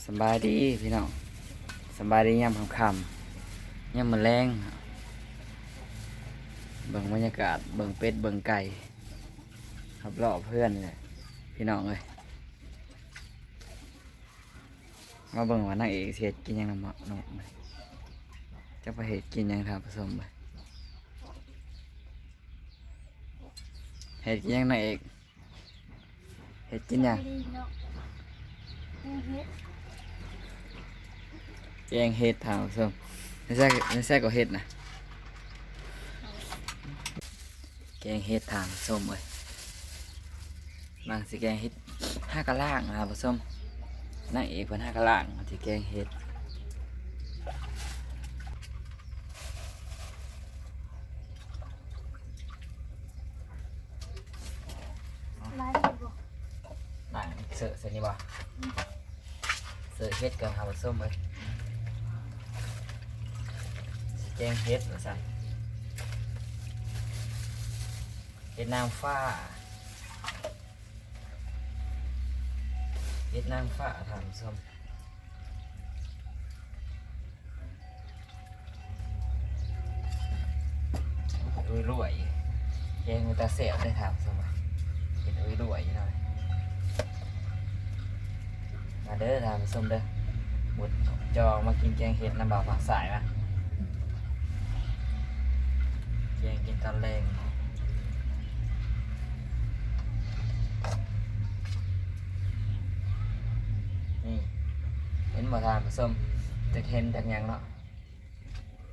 ສະບາຍດີພີ່ນ້ອງ ສະບາຍດີຍາມຄ່ຳໆ ຍາມມື້ແລງ ເບິ່ງບັນຍາກາດ ເບິ່ງເປັດ ເບິ່ງໄກ່ ຮອບໆເຮືອນນີ້ແຫຼະ ພີ່ນ້ອງເອີຍ. ມາເບິ່ງວ່ານາງເອກຊິເຮັດກິນຫຍັງນຳເນາະ ນກ ຈັກວ່າເຮັດກິນຫຍັງ ທ່ານຜູ້ຊົມເອີຍ ເຮັດກິນຫຍັງນາງເອກ? ເຮັດກິນຫຍັງ? ສະບາຍດີເນາະ ແກງເຫັດ ແກງເຫັດ ທ່ານຜູ້ຊົມ ໃນໃສ ໃນໃສກໍເຫັດນະ ແກງເຫັດ ທ່ານຜູ້ຊົມເອີຍ. ນາງຊິແກງເຫັດ ຫາກະລ້າງ ທ່ານຜູ້ຊົມ ນາງເອກເພິ່ນຫາກະລ້າງ ຊິແກງເຫັດ. ລ້າງເສີໃສ່ນີ້ບໍ່? ເສີເຫັດກ່ອນ ທ່ານຜູ້ຊົມເອີຍ ຊິແກງເຫັດວ່າຊັ້ນ ເຫັດນາງຟ້າ ເຫັດນາງຟ້າ ທ່ານຜູ້ຊົມ. ໂອ້ຍ ລວຍ ແກງເປັນຕາແຊບເດ້ ທ່ານຜູ້ຊົມ ເຫັດໂອ້ຍ ລວຍເນາະ. ມາເດີທ່ານຜູ້ຊົມເດີ ໝົດຈອງມາກິນແກງເຫັດນຳບ່າວຝັ່ງຊ້າຍມາ ແກງກິນຕອນແລງ. ນີ້ ເຫັນບໍ່ທ່ານຜູ້ຊົມ ຈັກເຫັດຈັກຫຍັງເນາະ.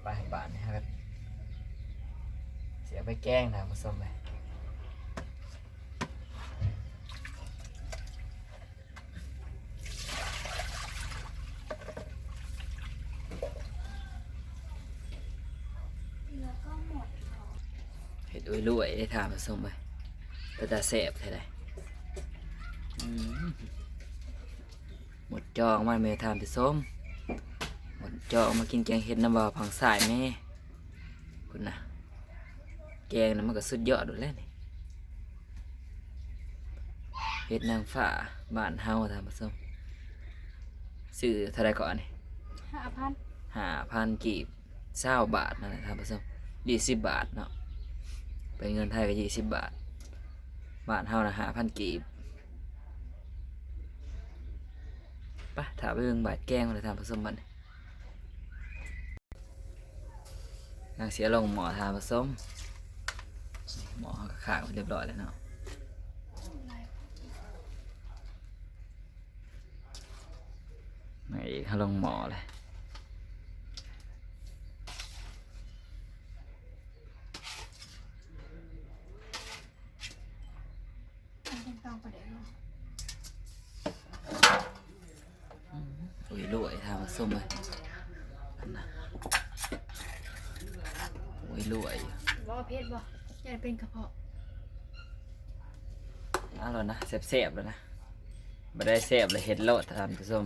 ໄປ ບາດນີ້ເຮົາກໍຊິເອົາໄປແກງທ່ານຜູ້ຊົມເອີຍ. ເຫັດໂອ້ຍ ລວຍເດ້ທ່ານຜູ້ຊົມເອີຍ ເປັນຕາແຊບແທ້ໃດ. ອືມ ໝົດຈອງມາແມ່ທ່ານຜູ້ຊົມ ໝົດຈອງມາກິນແກງເຫັດນຳບ່າວຝັ່ງຊ້າຍແມ່. ພຸ້ນນະ ແກງນະ ມັນກໍສຸດຍອດໂລດແຫຼະນີ້ ເຫັດນາງຟ້າບ້ານເຮົາທ່ານຜູ້ຊົມ. ຊື້ເທົ່າໃດເກາະນີ້? ຫ້າພັນ ຫ້າພັນກີບ ຊາວບາດນັ້ນແຫຼະທ່ານຜູ້ຊົມ ຊາວບາດເນາະ ເປັນເງິນໄທກໍຊາວບາດ ບ້ານເຮົານະ ຫ້າພັນກີບ. ໄປ ຖ້າໄປເບິ່ງບາດແກງເລີຍທ່ານຜູ້ຊົມ ບັດນີ້. ນາງຊິເອົາລົງໝໍ້ທ່ານຜູ້ຊົມ ໝໍ້ເຮົາກໍຂ້າງໄວ້ຮຽບຮ້ອຍແລ້ວເນາະ ນາງເອກເຮົາລົງໝໍ້ແລ້ວ. ອືມ ໂອ້ຍ ລວຍ ທ່ານຜູ້ຊົມເອີຍ ອັນນະ ໂອ້ຍ ລວຍ. ບໍ່ເຜັດບໍ່? ຢ້ານເປັນກະເພາະ. ເອົາໂລດນະ ແຊບໆໂລດນະ ບໍ່ໄດ້ແຊບລະເຮັດໂລດທ່ານຜູ້ຊົມ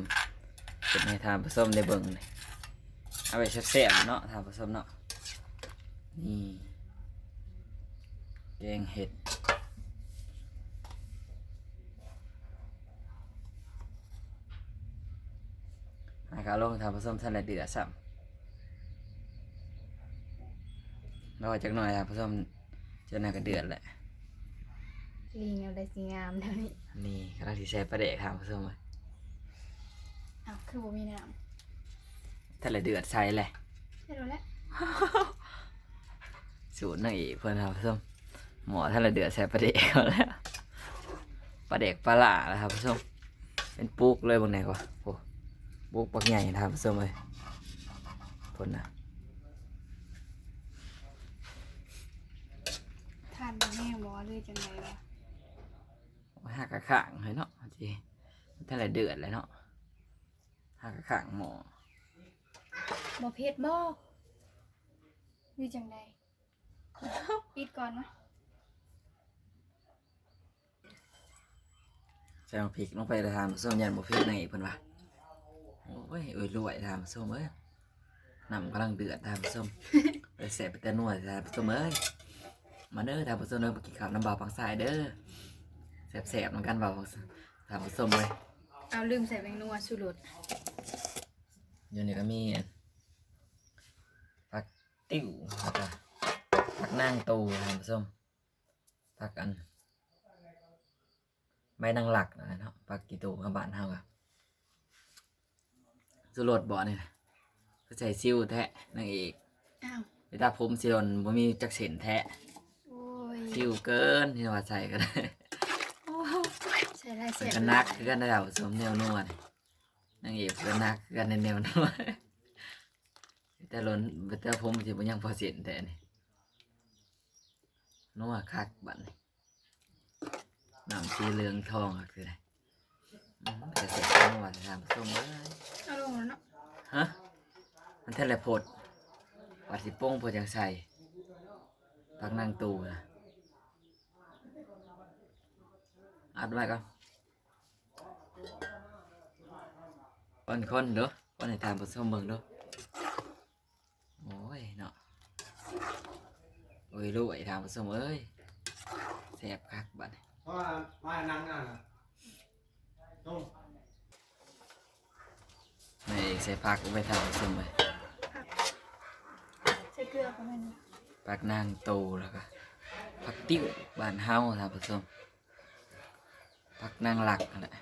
ເຮັດໃຫ້ທ່ານຜູ້ຊົມໄດ້ເບິ່ງນີ້ ເອົາໄວ້ແຊບໆເນາະທ່ານຜູ້ຊົມເນາະ. ນີ້ ແກງເຫັດ ຫາກະລົງທ່ານຜູ້ຊົມ ທັນໄດ້ເດືອດຊ້ຳ ລໍຈັກໜ່ອຍທ່ານຜູ້ຊົມ ຈັກໜ່ອຍກະເດືອດແຫຼະ. ລີງແນວໃດຊິງາມແນວນີ້ ນີ້ກຳລັງຊິໃສ່ປາແດກທ່ານຜູ້ຊົມເອີຍ. ອ້າວ ຄືບໍ່ມີນ້ຳ? ທັນລະເດືອດໃສ່ແຫຼະ ໃສ່ໂລດແຫຼະ. ສູດນາງເອກເພິ່ນທ່ານຜູ້ຊົມ ໝໍ້ທັນລະເດືອດໃສ່ປາແດກເອົາແລ້ວ ປາແດກປາຫຼ້າແລ້ວທ່ານຜູ້ຊົມ ເປັນປຸກເລີຍ ເບິ່ງແດ່ກວ່າ ໂອ້ ປຸກບັກໃຫຍ່ທ່ານຜູ້ຊົມເອີຍ ພຸ້ນນະ. ທ່ານບໍ່ແຫ້ງບໍ່ ຫຼືຈັ່ງໃດວະ? ຫາກະຂ້າງໃຫ້ເນາະ ມັນຊິ ມັນທັນລະເດືອດແຫຼະເນາະ ຫາກະຂ້າງໝໍ້. ບໍ່ເຜັດບໍ່ ຫຼືຈັ່ງໃດ? ປິດກ່ອນມາ. ໃສ່ໝາກພິກລົງໄປເດີທ່ານຜູ້ຊົມ ຢ້ານບໍ່ເຜັດນາງເອກເພິ່ນວ່າ. ໂອ້ຍ ໂອ້ຍ ລວຍທ່ານຜູ້ຊົມເອີຍ ນ້ຳກຳລັງເດືອດທ່ານຜູ້ຊົມ ເປັນແຊບເປັນຕານົວທ່ານຜູ້ຊົມເອີຍ. ມາເດີທ່ານຜູ້ຊົມເດີ ມາກິນເຂົ້ານຳບ່າວຝັ່ງຊ້າຍເດີ ແຊບໆນຳກັນບ່າວ ທ່ານຜູ້ຊົມເອີຍ. ເອົາ ລືມໃສ່ແປ້ງນົວ ຊູລົດ. ຢູ່ນີ້ກໍມີອັນ ຜັກຕິ້ວ ແລ້ວກໍຜັກນາງຕູ ທ່ານຜູ້ຊົມ ຜັກອັນ ໃບນາງລັກນັ້ນແຫຼະເນາະ ຜັກກີ່ຕູ ທາງບ້ານເຮົາກໍ ຊູລົດບໍ່ນີ້ນະ ຄືໃສ່ຊິວແທ້ນາງເອກ. ອ້າວ ເວລາຜົມຊິຫຼົ່ນບໍ່ມີຈັກເສັ້ນແທ້. ໂອ້ຍ ຊິວເກີນ ທີ່ວ່າໃສ່ກໍໄດ້. ໂອ້ ໃສ່ຫຼາຍແຊບ ມັນກໍໜັກຄືກັນເດ້ ທ່ານຜູ້ຊົມ ແນວນົວນີ້ ນາງເອກກໍໜັກຄືກັນໃນແນວນົວ. ແຕ່ຫຼົ່ນ ແຕ່ຜົມຊິບໍ່ຍັງພໍເສັ້ນແທ້ນີ້ ນົວຄັກບັດນີ້. ນ້ຳສີເຫຼືອງທອງຄັກຄືໃດ. ອືມ ເປັນຕາແຊບ ເປັນຕານົວ ທ່ານຜູ້ຊົມເອີຍ. ເອົາລົງແລ້ວເນາະ. ຮະ? ມັນແທ້ແຫຼະໂພດ ວ່າຊິປົງພໍຈັ່ງໃສ່ ຜັກນາງຕູນະ. ອັດໄວ້ກ່ອນ ຄົນໆ ເດີ້ ຄົນໃຫ້ທ່ານຜູ້ຊົມເບິ່ງເດີ້. ໂອ້ຍເນາະ ໂອ້ຍ ລວຍ ທ່ານຜູ້ຊົມເອີຍ ແຊບຄັກບັດນີ້. ເພາະວ່າ ວ່ານັ່ງນັ້ນນະ ຕ້ອງ ນີ້ໃສ່ຜັກໄປ ທ່ານຜູ້ຊົມເອີຍ. ໃສ່ເກືອປະມານນີ້ ຜັກນາງຕູ ແລ້ວກໍຜັກຕິ້ວບ້ານເຮົາ ທ່ານຜູ້ຊົມ. ຜັກນາງລັກຫັ້ນແຫຼະ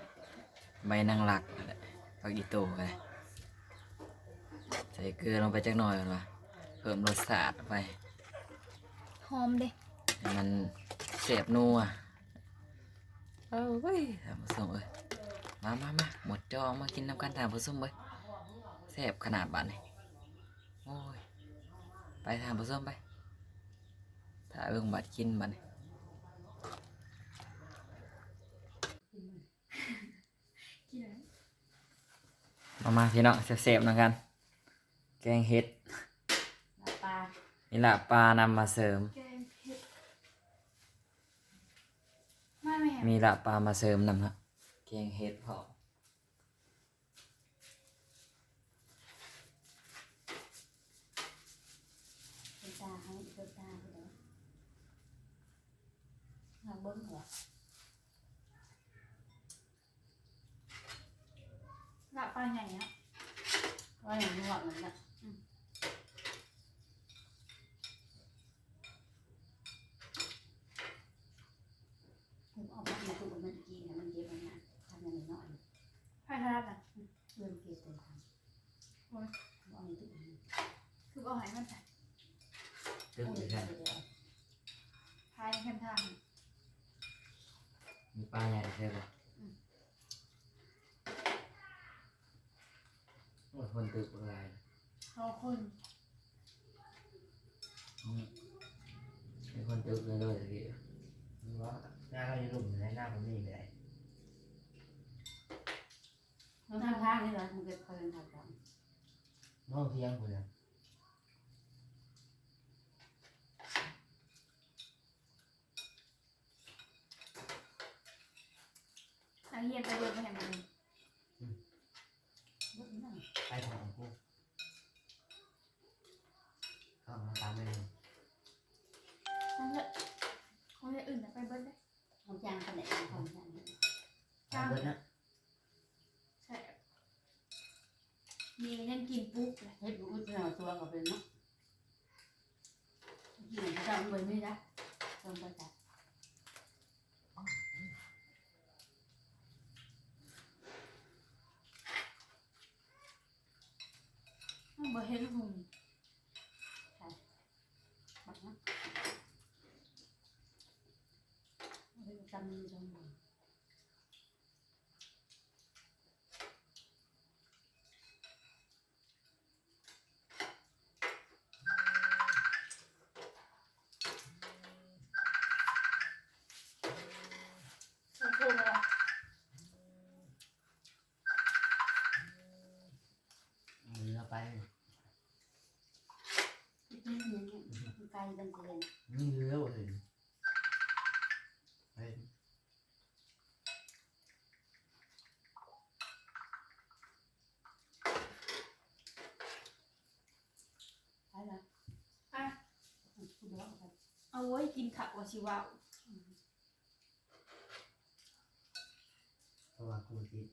ໃບນາງລັກຫັ້ນແຫຼະ ຜັກອີ່ຕູກໍໄດ້. ໃສ່ເກືອລົງໄປຈັກໜ້ອຍ ເພິ່ນວ່າ ເພີ່ມລົດຊາດໄປ ຫອມເດ້ ໃຫ້ມັນແຊບນົວ. ເອີຍ ທ່ານຜູ້ຊົມເອີຍ ມາໆໆ ໝົດຈໍ ເອົາມາກິນນຳກັນ ທ່ານຜູ້ຊົມເອີຍ. ແຊບຂະໜາດບາດນີ້. ໂອ້ຍ ໄປທ່ານຜູ້ຊົມໄປ ຖ້າເບິ່ງບັດກິນບັດນີ້. ມາໆ ພີ່ນ້ອງ ແຊບໆ ນຳກັນ. ແກງເຫັດ ລາບປາ ມີລາບປານຳມາເສີມ ແກງເຫັດ ມາແມ່ ມີລາບປາມາເສີມນຳເນາະ ແກງເຫັດພ້ອມ. ເປັນຕາໃຫ້ ເປັນຕາໃຫ້ເດີ້ ລອງເບິ່ງເຖາະ. ລາບປາໃຫຍ່ເນາະ ວ່າຫຍັງນວດນັ້ນນະ. ອືມ ເອົາມາໃຫ້ຕູ້ມັນກິນ ມັນເກັບໄວ້ນະ ທຳອັນນ້ອຍໆ ໃຜທະລັດນະ. ອືມ ເລີ່ມເກັບເປັນທຳ ໂອ້ຍ ເອົາໃຫ້ຕູ້ ຄືບໍ່ໃຫ້ມັນໃສ່ ຕຶກຢູ່ໃສ ພາຍແຄມທາງ ມີປາໃຫຍ່ໃສ່ບໍ່? ອືມ ໂອ້ຍ ຄົນຕຶກບັກຫຼາຍ ສອງຄົນ. ອືມ ມີຄົນຕຶກເລີຍໆ ຕະກີ້ ມັນວ່າ ໜ້າເຮົາຢູ່ລຸ່ມນີ້ແຫຼະ ໜ້າບໍ່ມີແຫຼະ ມັນທາງທາງນີ້ລະ ມັນເກັບເພິ່ນທາງທາງ ນ້ອງທຽງພຸ້ນນະ. ນັກຮຽນໄປເບິ່ງແຮງເລີຍ. ອືມ ເບິ່ງນັ້ນ ໄປທາງຂອງກູ ເຂົ້າມາຕາມເລີຍ. ນັ້ນແຫຼະ ໂຮງຮຽນອື່ນນະໄປເບິດເດ້. ຂອງຈາງປານໃດ ຂອງຈາງ ໄປເບິດນະ. ແຊບ ມີຫຍັງກິນປຸກເລີຍ ເຮັດບໍ່ອຶດເນາະ ຕົວກໍເປັນເນາະ ກິນເຂົາເຈົ້າບໍ່ມີນະ ເພິ່ນບໍ່ຈັກ ມັນບໍ່ເຫັນຫຸ່ງ ໃສ່ ບັກນະ ເຮັດກຳນີ້ຈັງ. ເອົາໄປ ໄກຈັງເລີຍ ມັນເຫຼືອເລີຍ ໄປ ໄປລະ ອະ ເອົາ ໂອ້ຍ ກິນຄັກວ່າຊິເວົ້າ ເພາະວ່າກູຕິດ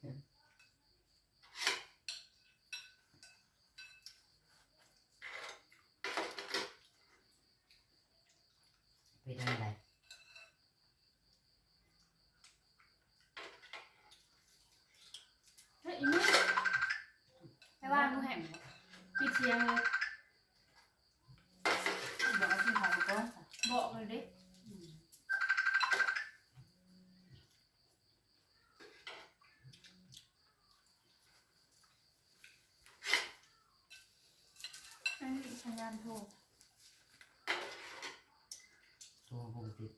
ປາກບໍ່ແຫ້ງບໍ່? ປິດສຽງເລີຍ. ບອກເອົາກິນເຂົ້າກ່ອນຊະ. ບອກເລີຍເດ້. ອືມ. ອັນນີ້ສັນຍານໂທ. ໂທບໍ່ຕິດ.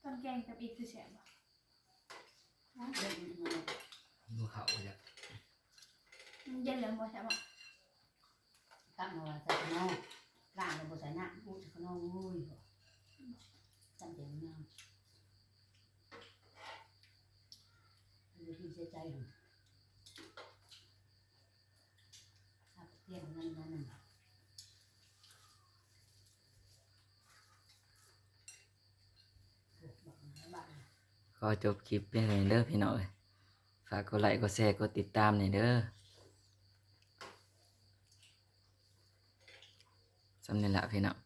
ຕອນແກງກັບອີກຄືແຊບບໍ່? ບໍ່ເຂົ້າເລີຍ. ມັນເຢັນແລ້ວບໍ່ແຊບບໍ່? ກັບມາວ່າໃສ່ຂະໜອງ ລ້າງແລ້ວບໍ່ໃສ່ນ້ຳ ອຸດໃສ່ຂະໜອງ ໂອ້ຍ ຈຳແຈ່ວນາວ ບໍ່ກິນເສຍໃຈຫັ້ນ ຮັບຕຽມນັ້ນນັ້ນ. ຂໍຈົບຄລິບພຽງເທົ່ານີ້ເດີພີ່ນ້ອງເອີຍ. ຝາກກົດໄລ ກົດແຊ ກົດຕິດຕາມແດ່ເດີ. ສ່ຳນີ້ລະພີ່ນ້ອງ.